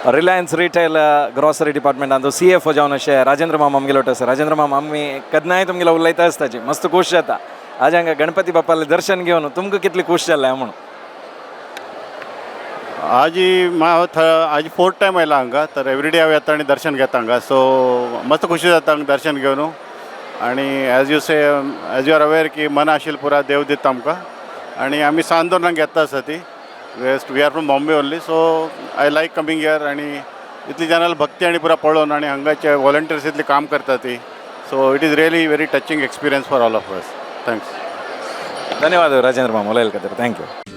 Reliance retail grocery डिपार्टमेंटांत CFO जावन अशें राजेंद्र माम आमगेलो आसा. राजेंद्र माम, आमी केन्नाय तुमगेलो उलयता आसताची, मस्त खूश जाता. आज हांगा गणपती बाप्पाले दर्शन घेवन तुमकां कितली खूश जालें म्हणून? आजी हांव आज फोर्थ टायम आयला हांगा. तर एवरीडे हांव येता आनी दर्शन घेता हांगा. सो मस्त खुशी जाता हांगा दर्शन घेवन. आनी as you say, as you are aware की मना आशिल्लें पुरा देव दिता आमकां आनी आमी सांजोर घेता आसा ती. We are from Bombay only, so I like coming here. आनी इतली जाणां भक्ती आनी पुरा पळोवन आनी हांगाचे वॉलंटियर्स इतली काम करता ती, so it is really very touching experience for all of us. Thanks. धन्यवाद राजेंद्र माम उलयले खातीर. Thank you.